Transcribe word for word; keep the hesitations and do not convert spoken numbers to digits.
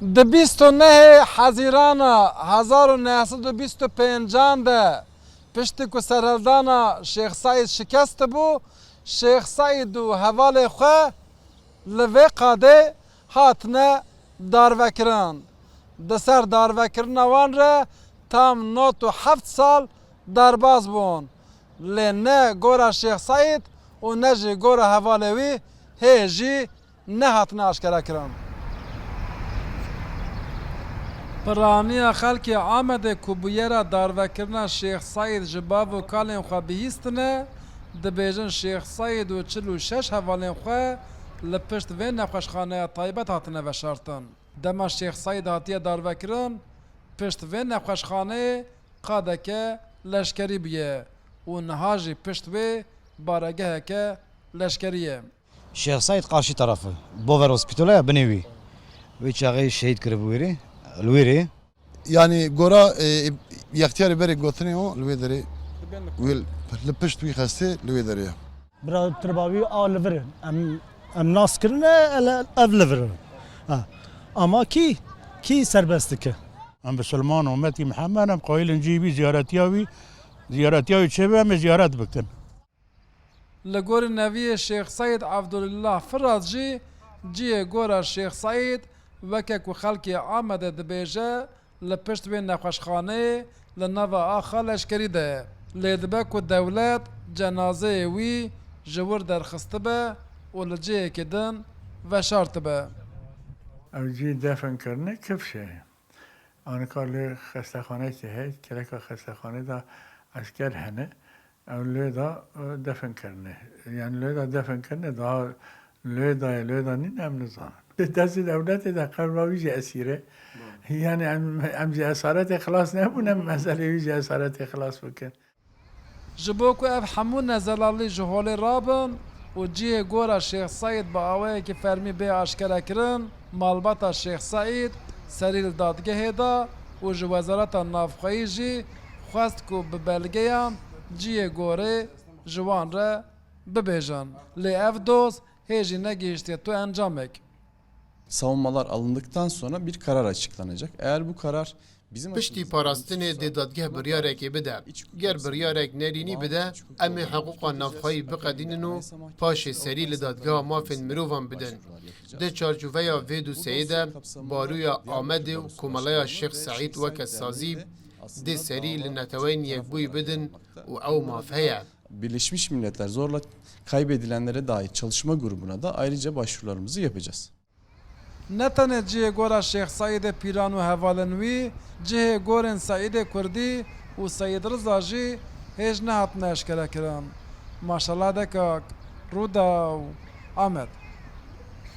Di bîst û nehê Hezîrana hezar û neh sed û bîst û pêncan de, piştî ku serhildana Şêx Seîd şikest bû, Şêx Seîd û hevalê xwe li vê qadê hatine darvekirin. Di ser darvekirina wan re tam nod û heft sal derbas bûn. Lê ne gora Şêx Seîd û ne jî gora hevalê wî hê jî nehatine aşkerekirin. Piraniya xelkê Amedê ku bûyera darvekirina Şêx Seîd ji bav û kalên xwe bihîstine, dibêjin Şêx Seîd û çil û şeş hevalên xwe li pişt vê nexweşxaneya taybet hatine veşartin. Dema Şêx Seîd hatiye darvekirin, pişt vê nexweşxaneyê qadeke leşkerî bûye û niha jî pişt wê baregeheke leşkerî ye. Şêx Seîd qarşî tarafı. Bover Hospitala ya binê wî. Wê çaxê şehîd kiribû wêrê, li wêrê. Yanî gora, e, yextiyarê berê gotinê o li wê derê. Wê li pişt wî xestê li wê derê ye. Bira tirba wî a li vir in. Em, em nas kirine ele ev li vir in. Ha. Ama kî, kî serbest dike? Em bisilman, ummetî Mihemed, em qayîl in cihê wî, ziyaretiya wî, ziyaretiya wî çêbe, em ê ziyaret bikin. Li gorî neviyê Şêx Seîd Evdulillah Firaz jî cihê gora Şêx Seîd weke ku xelkê Amedê dibêje, li pişt wê nexweşxaneyê li nava axa leşkerî de ye. Lê dibe ku dewlet cenazeyê wî ji wir derxistibe û li cihekê din veşartibe. Ew cî defn kirine Kifşê. Anika li xestexanekê heye, kereka xestexanê de esker hene. Ew lê de, e, defn kirine. Yani lê de defn kirine, daha lê de ye, lê de nîne, em nizanin. Di destê dewletê de qebra wî jî esîr e. Yani em, em ji esaretê xilas nebûn, em meselê wî ji esaretê xilas bikin. Ji bo ku ev hemû nezelalî ji holê rabin û cihê gora Şêx Seîd bi awayekî fermî bê aşkerekirin, malbata Şêx Seîd serî li dadgehê da û ji Wezareta Navxweyî jî xwest ku bi belgeyan cihê gorê ji wan re bibêjin. Lê ev doz hê jî negihiştiye tu encamek. Savunmalar alındıktan sonra bir karar açıklanacak. Eğer bu karar bizim Piştî açımızdan parastinê olumsuzsa dê dadgeh biryarekê bide. Ger biryarek nerînî bide, em ê hiqûqa navxweyî biqedînin û paşê serî li Dadgeha Mafên Mirovan bidin. Di çarçoveya vê dosyeyê de Baroya Amedê û Komeleya Şêx Seîd weke sazî dê serî li Neteweyên Yekbûyî bidin û ew maf heye. Birleşmiş Milletler zorla kaybedilenlere dair çalışma grubuna da ayrıca başvurularımızı yapacağız. Ne tenê cihê gora Şêx Seîdê Pîran û hevalên wî, cihê gorên Seîdê Kurdî û Seyîd Riza jî hêj nehatine eşkerekirin. Maşallah Dekak, Rûdaw, Amed.